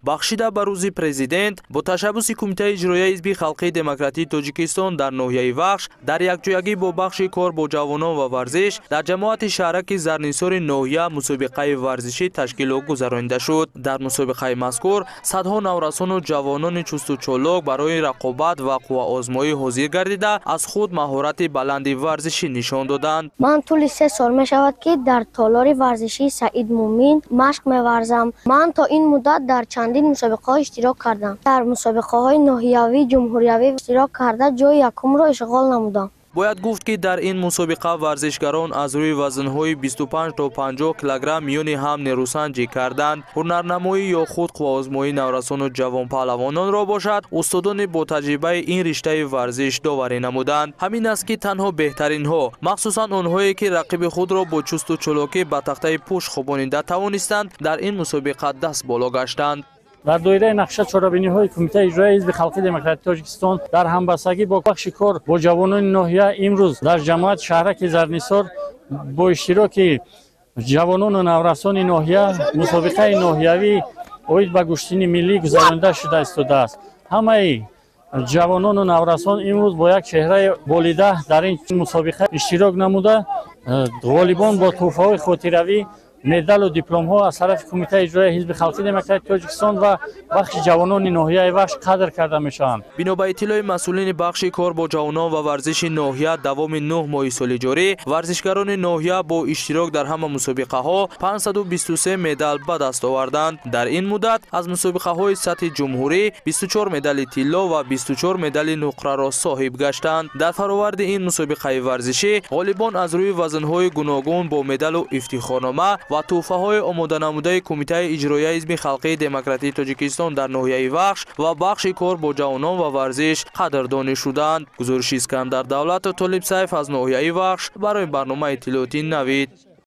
Бахшида ба рӯзи президент бо ташаббуси Кумитаи иҷроияи Ҳизби халқии демократии Тоҷикистон дар ноҳияи Вахш дар якҷоягӣ бо бахши кор бо ҷавонон ва варзиш дар ҷамоати шаҳраки Зарнисори ноҳия мусобиқаи варзишӣ ташкилу гузаронида шуд. Дар мусобиқаи мазкур садҳо наврасону ҷавонони чусту чолок барои рақобат ва қувваозмоӣ ҳозир гардида, аз худ маҳорати баланди варзишӣ нишон доданд. Ман тӯли 3 сол мешавад, ки дар толори варзишии Саид Мумин машқ меварзам. Ман то ин муддат дар чандин мусобиқаҳо иштирок кардам. Дар мусобиқаҳои ноҳиявӣ, ҷумҳуриявӣ иштирок карда, ҷои якумро ишғол намудам. Бояд гуфт, ки дар ин мусобиқа варзишгарон аз рӯи вазнҳои 25 то 50 килограмм миёни ҳам нерӯсанҷӣ карданд. Ҳунарнамоӣ ё худ қувваозмоии наврасону ҷавонпаҳлавононро бошад, устодони ботаҷрибаи ин риштаи варзиш доварӣ намуданд. Ҳамин аст, ки танҳо беҳтаринҳо, махсусан онҳое, ки рақиби худро бо чусту чолокӣ ба тахтаи пушт хобонида тавонистанд, дар ин мусобиқа даст боло гаштанд. Дар доираи нақша чорабиниҳои Кумитаи иҷроияи Ҳизби халқии демократии Тоҷикистон дар ҳамбастагӣ бо бахши кор бо ҷавонони ноҳия имрӯз дар ҷамоати шаҳраки Зарнисор бо иштироки ҷавонону наврасони ноҳия мусобиқаи ноҳиявӣ оид ба гӯштини миллӣ гузаронида шуда истодааст. Ҳамаи ҷавонону наврасон имрӯз бо як чеҳраи болида дар ин мусобиқа иштирок намуда, ғолибон бо тӯҳфаҳои хотиравӣ, медалу дипломҳо аз тарафи Кумитаи иҷроияи Ҳизби халқии демократии Тоҷикистон ва бахши ҷавонони ноҳияи Вахш қадр карда мешаванд. Бино ба иттилои масъулини бахши кор бо ҷавонон ва варзиши ноҳия, давоми 9 моҳи соли ҷорӣ варзишгарони ноҳия бо иштирок дар ҳама мусобиқаҳо 523 медал ба даст оварданд. Дар ин муддат аз мусобиқаҳои сатҳи ҷумҳурӣ 24 медали тилло ва 24 медали нуқраро соҳиб гаштанд. Дар фароварди ин мусобиқаи варзишӣ ғолибон аз рӯи вазнҳои гуногун бо медалу ифтихорнома ва тӯҳфаҳои омоданамудаи Кумитаи иҷроияи Ҳизби халқии демократии Тоҷикистон дар ноҳияи Вахш ва бахши кор бо ҷавонон ва варзиш қадрдонӣ шуданд. Гузориши Искандар Давлату Толиб Сайф аз ноҳияи Вахш барои барномаи иттилоотии Навид.